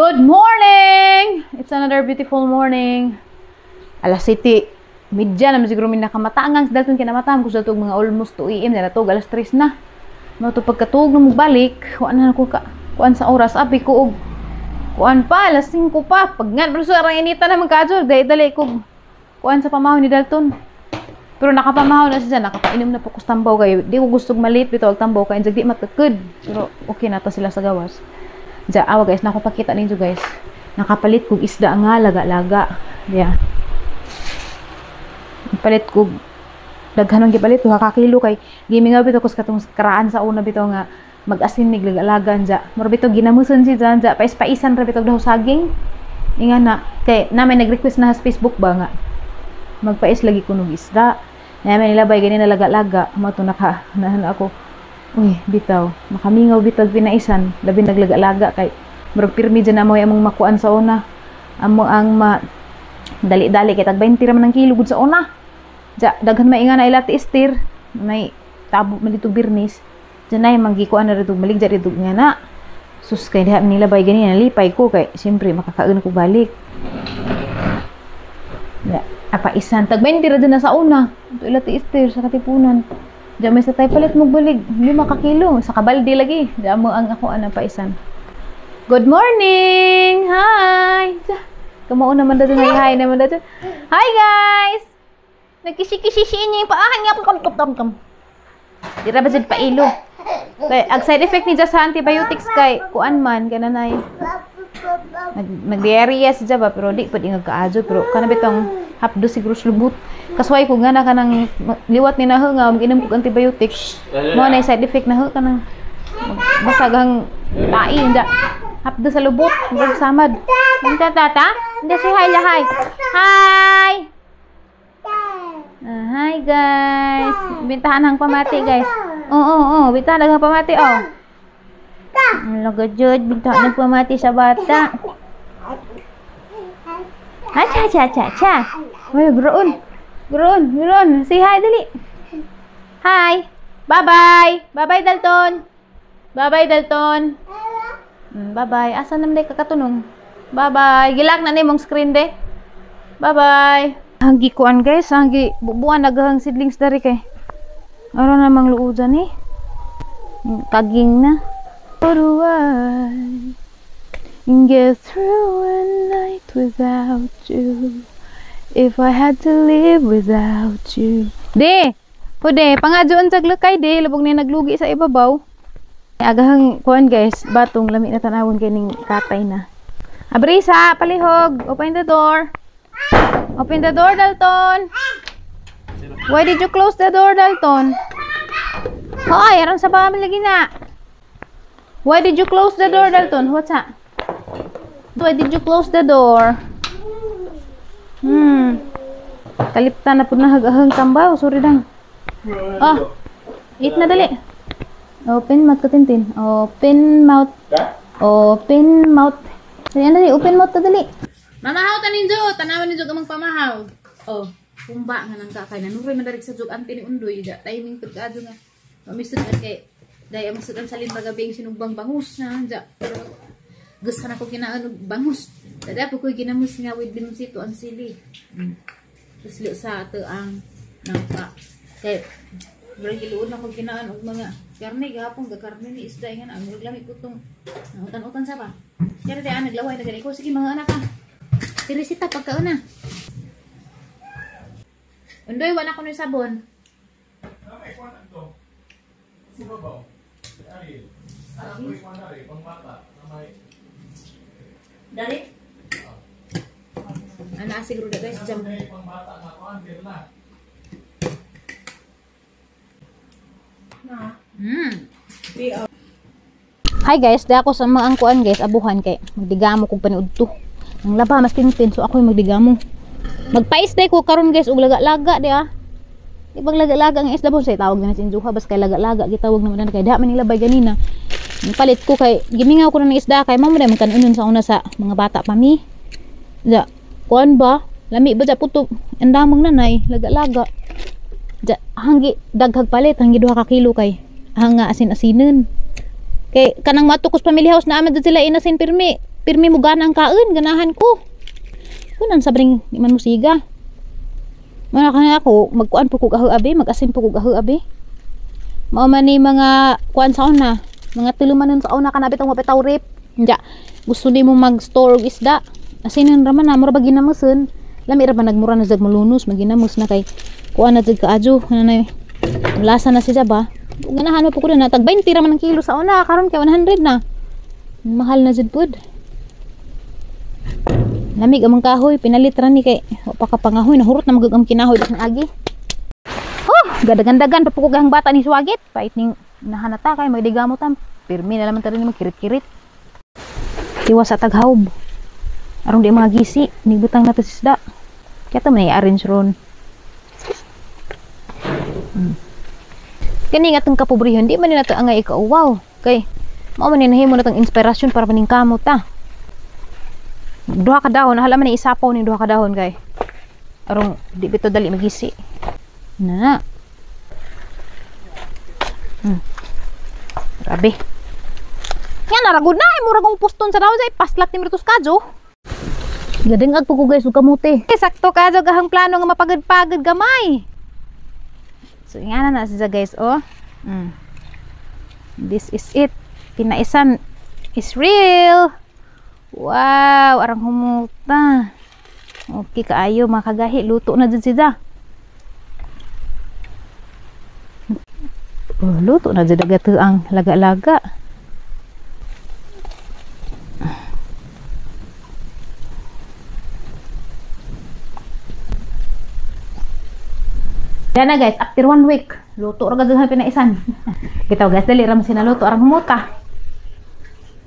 Good morning! It's another beautiful morning. Alas 7:30 naman siguro mi nakamata. Ang Dalton kinamata ko sa tug mga almost 2 AM na to, alas 3 na. Mao to pagkatuog na balik, wa na ko ka kuan sa oras, abi ko og kuan pa, alas 5 pa. Pag nga pero sa inita naman kaadyo, dali dali ko kuan sa pamahaw ni Dalton. Pero nakapamahaw na siya, nakapainom na po ko sa tambaw kayo. Di ko gusto malit bitaw og tambaw kay di matakod. Pero okay na ta sila sa gawas. Diya, awa guys, nakapakita ninyo guys. Nakapalit kog isda nga laga-laga. Yeah. Palit kog daghan ang gipalit, 2 ka kilo kay gimingaw bitaw ko sa katong karaan sa una bitaw nga mag-asin mig laga-laga dya. Mura bitaw ginamuson si dyan dya. Pais-paisan ra bitaw daw saging. Inga na kay na may nag-request na sa Facebook ba nga magpais lagi ko nog isda. Namin nilabay gani na laga-laga. Mao to naka na ako. Uy, bitaw. Makamingaw bitaw pinaisan. Labi naglaga-laga kay murag pirmi dyan amoy among makuan sa una. Amo ang ma dali-dali kay tag 20 ra man ang kilo gud sa una. Ja, daghan may nga na ila tiistir, may tabo man dito Birnis. Diyan ay manggikuan na rito maligja rito nga na. Sus, kay diha nila bay gani nalipay ko kay siyempre makakaon ko balik. Ya, apa isan tag 20 ra dyan na sa una. Ito ila tiistir sa Katipunan. Diyan may sa tay palit mo balig 5 ka kilo sa kabaldi lagi. Diyan mo ang ako ana paisan. Good morning! Hi! Kamao naman daw, hi hi naman daw. Hi guys! Nagkisi-kisi niya yung paahan niya. Kam kam kam kam. Di ra ba jud pailo? Kay ang side effect ni sa antibiotics kay kuan man kananay. Nag diarrhea siya ba, pero di pud ingag kaadyo, pero kana bitong hapdo siguro lubot. Kasway ko nga na kanang liwat ni naho nga mag-inom kog antibiotics. Mo na side effect na ho kanang basag ang tai nda. Hapdo sa lubot, murag samad. Hindi tata? Hindi si hi hi. Hi. Ah, hi guys. Bintahan ang pamati guys. Oo, bintahan ang pamati oh. Ang laga jud, bintahan ang pamati sa bata. Acha cha cha cha. Uy, groon. Groon, groon. Say hi dali. Hi. Bye-bye. Bye-bye Dalton. Bye-bye Dalton. Bye-bye. Asa naman day kakatunong? Bye-bye. Gilak na nimong screen de. Bye-bye. Hanggi kuan guys, hanggi bubuan nagahang seedlings dari kay. Aro namang luudan eh. Kaging na. How do I get through a night without you? If I had to live without you. De! Pude, pangadyoon sa glukay de, lubog na naglugi sa ibabaw. Agahang kuan guys, batong lami na tanawon kay ning katay na. Abrisa, palihog, open the door. Open the door, Dalton. Why did you close the door, Dalton? Hoy, aron sa ba lagi na. Why did you close the door, Dalton? What's that? Why did you close the door? Kalipta na po na hagahang tambaw. Sorry dang. Ah, eat na dali. Open mouth ka, Tintin. Open mouth. Open mouth. Dali, dali. Open mouth ta dali. Mamahaw ta ninyo. Tanawan ninyo gamang pamahaw. Oh, pumba nga nang kakay. Nanuroy madarig sa jug ante ni Undoy. Da, timing pag kaadyo nga. Mamisod ka kay dahil ang sudan sa limba gabi ang sinugbang bangus na. Ja, pero gusto na ko kinaan og bangus. Dada po ko ginamos nga with limonsito ang sili. Tapos sa ato ang nangka. Kay murag giluod na ko kinaan og mga karne gahapon, ga karne ni isda nga na murag lami ko tong utan-utan sa pa. Kaya di naglaway na gani ko, sige mga anak ka. Tirisita pagkauna. Undoy, wala ko ni sabon. Dali. Ana siguro da guys jam. Hi guys, da ako sa mga angkuan guys, abuhan kay magdigamo kog paniudto. Ang laba mas tintin, so ako'y magdigamo. Magpais day ko karon guys og laga-laga di ah. Di bag laga-laga ang isda po say tawag na si Injuha bas kay laga-laga gitawag naman na kay diha man nilabay ganina. Ang palit ko kay gimingaw ko na ng isda kay mamo day magkanunon sa una sa mga bata pa mi. Ja, kuan ba? Lami ba ja puto andamang nanay laga-laga. Ja, hanggi daghag palit hanggi 2 ka kilo kay hanga asin-asinon. Kay kanang matukos family house na aman dud sila inasin pirmi. Pirmi mo gana ang kaon, ganahan ko. Kunan sa bring di man mo siga. Mana kana ako magkuan po kog aho abi, mag-asin po kog aho abi. Mao man ni mga kuan sa una, mga tulumanon sa una kana bitong mapitaw rip. Nya, gusto nimo mag-store og isda. Asinan ra man na mura ba ginamuson. Lami ra ba nagmura na jag malunos, maginamos na kay kuan na jag kaadyo, ano na lasa na siya ba. Ganahan mo po ko na tag 20 ra man ang kilo sa una, karon kay 100 na. Mahal na jud pud. Lamig among kahoy, pinalit ra ni kay wa pa ka pangahoy, nahurot na magug ang kinahoy sa agi. Oh, gadagandagan pa po ko gahang bata ni suwagit. Pait ning nahanata kay magdigamo tam. Pirmi na laman ta rin magkirit-kirit. Tiwas sa taghawb. Aron di mga gisi, nigbutang nato sa isda. Kaya ta man i-arrange ron. Kani nga atong kapobrehon, di man ni nato angay ikauwaw. Kay mao man ni nahimo natong inspirasyon para maning kamot ta. Duha ka dahon, hala man ni isapaw ning duha ka dahon kay arong di bito dali magisi. Na. Grabe. Yan naragod na ay murag ang puston sa dahon say paslat ni Mirtus kadyo. Gadingag po ko guys ug kamote. Sakto kadyo gahang plano nga mapagod-pagod gamay. So ingana na siya guys oh. This is it. Pinaisan is real. Wow, arang humuta. Okay kaayo mga kagahi, luto na jud siya. Oh, luto na jud agad ang laga-laga. Yan na guys, after 1 week, luto ra gud ang pinaisan. Bitaw guys, dali ra man sinaluto arang humuta.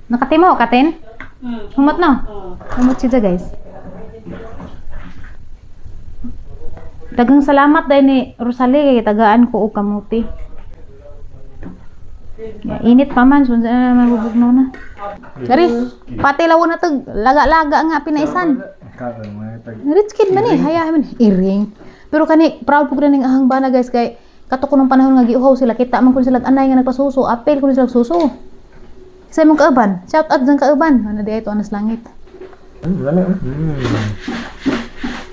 Nakatimo katin? Humot no? Humot siya guys. Daghang salamat dahil ni Rosalie kay tagaan ko og kamuti. Ya, init pa man, so na naman bubugnaw na. Dari, pati lawo na to, laga-laga nga pinaisan. Rich kid man eh, haya man iring. Pero kani proud po ning ahang bana guys kay kato ko nung panahon nga giuhaw sila, kita man kun sila anay nga nagpasuso, apel kun sila suso. Sa imong kauban, shout out dyan kauban. Ano di ito anas langit.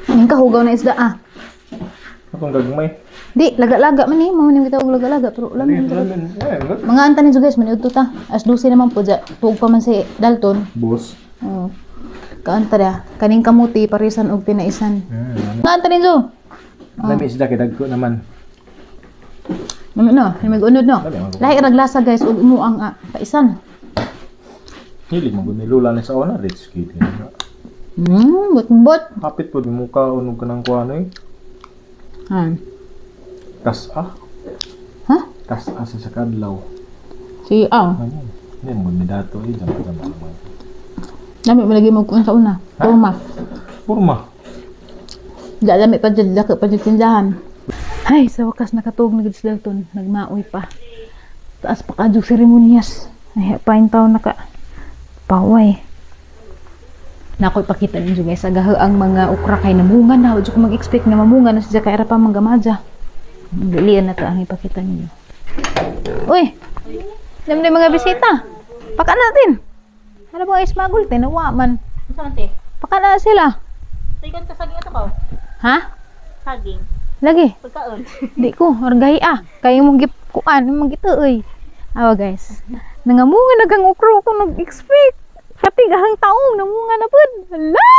Yung kahugaw na isda ah. Akong gagmay. Di, laga-laga man eh. Mga nang kita og laga-laga pero ulam. Mga anta ninyo guys, maniudto ta. As 12 naman po dya. Tuog pa man si Dalton. Boss. Oo. Kaanta da. Kaning kamuti parisan og pinaisan. Mga anta ninyo. Lami isda kay dagko naman. Lami no, may unod no. Lahi ra naglasa guys og imuang paisan. Hilig mo ni Lola ni sa una rich kid. Bot-bot. Kapit po di muka unog kanang kuano eh. Kas-a. Ha? Kas-a sa kadlaw. Si ah. Hindi mo ni dato eh jam jam. Lami mo lagi mo kuan sa una. Purma. Purma. Lami pa jud dako pa jud tindahan. Ay, sa wakas nakatuog na gid si Dalton, nagmaoy pa. Taas pa kadyo seremonyas. Ay, pain taon naka paway. Nakoy pakita ninyo guys, agaho ang mga okra kay namunga na. Huwag ko mag-expect na mamunga na siya kay ara pa manggamaja. Dilian na to ang ipakita ninyo. Uy! Namni mga bisita. Paka natin. Ano ba ismagul te nawa man. Unsa man te? Paka na sila. Sigon ta saging ato ko. Ha? Saging. Lagi. Pagkaon. Di ko orgahi ah. Kay mong gikuan, mong gituoy. Awa guys. Nangamunga na kang okra ko nag-expect. Pati gahang taong namunga na pud. Hala!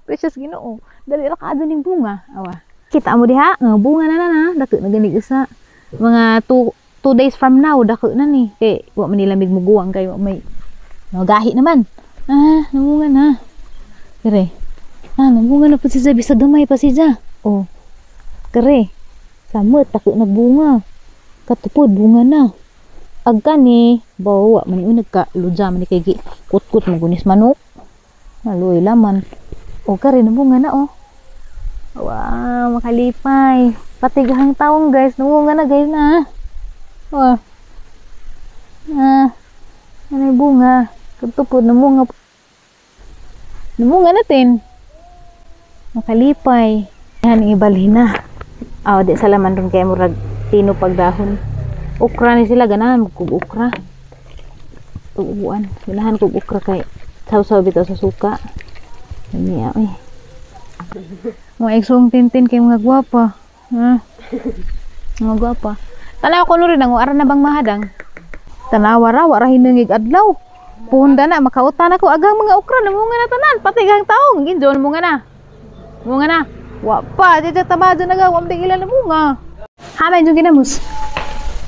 Precious Ginoo. Dali ra kaadto ning bunga. Awa. Kita mo diha, nga bunga na na na, dako na ganig isa. Mga 2 days from now dako na ni. Kay wa man nilamig muguwang kay wa may magahi naman. Ah, namunga na. Kere. Ah, namunga na pud siya bisag gamay pa siya. Oh. Kere. Samot dako nagbunga. Katupod bunga na. Agka ni bawa man ni nagka ludya man ni kay gi kutkut mo gunis manok. Naluoy laman. O kare namunga na oh. Wow, makalipay. Patigahang taong guys, namunga na guys na. Oh. Ah. Ano yung bunga? Katupod namunga. Namunga natin. Makalipay. Yan ibalhin na. Aw, di sa laman ron kay murag tino pagdahon. Okra ni sila ganahan kog okra. Tuuan, ganahan kog okra kay Saw-saw bitaw sa suka. Lami ay. Mga igsoong Tintin kay mga gwapa. Ha? Mga gwapa. Tanaw ko rin ang ara na bang mahadang. Tanawa ra wa ra hinungig adlaw. Puhunda na makautan ako agang mga okra namunga na tanan pati gang taong ginjon mo nga na. Munga na. Wa pa di tama dyan naga wa man ila na munga. Hamen yung ginamos.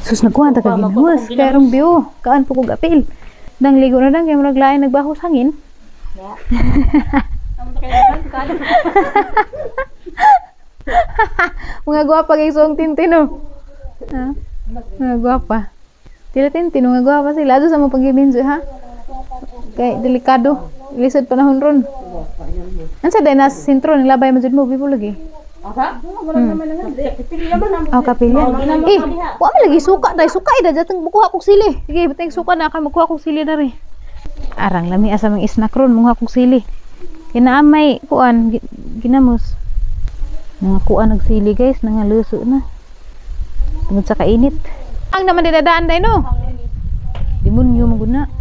Sus nagkuha ta ka ginamos karong biyo kaan po kog apil. Dang ligo na dang kay murag lain nagbahos hangin. Mga gwapa kay suong Tintin oh. Ha? Mga gwapa. Tila Tintin, mga gwapa sila. Ado sa mga pag-ibinzo ha? Kay delikado. Lisod panahon ron. Ansa day nas sentro nilabay man jud mo bibo lagi. Oh, kapilya. Eh, wa man lagi suka day suka ida jatang bukuha kog sili. Sige, batang suka na kay magkuha kog sili diri. Arang lami asa mang snack ron munguha kog sili. Kinaamay kuan ginamos. Mga kuan nagsili guys, nangaluso na. Tungod sa kainit. Ang naman dinadaan day no. Demonyo maguna.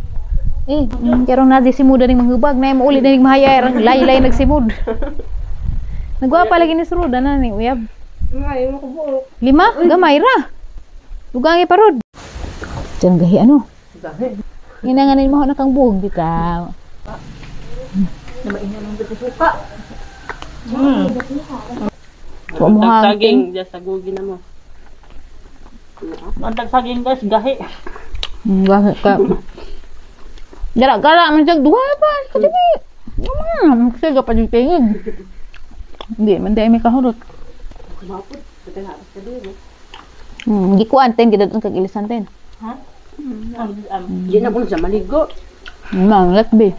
Eh, karong na di simuda ning manghubag na mauli na ning mahayay rang lay-lay nagsimud. Nagwapa lagi ni Suruda na ning uyab. Lima? Gamay ra. Dugangi pa rod. Diyan gahi ano? Ginanganin mo na kang buhog bitaw. Wa mo hangin. Saging, diyan sa gugi na mo. Ang tagsaging guys, gahi. Gahi ka. Gara-gara man siyang duha pa. Kasi ni. Kasi pa yung tingin. Hindi, man dahil may kahurot. Gikuan ten, gidadon kag ilisan ten. Di na ko na siya maligo. Mang, let be.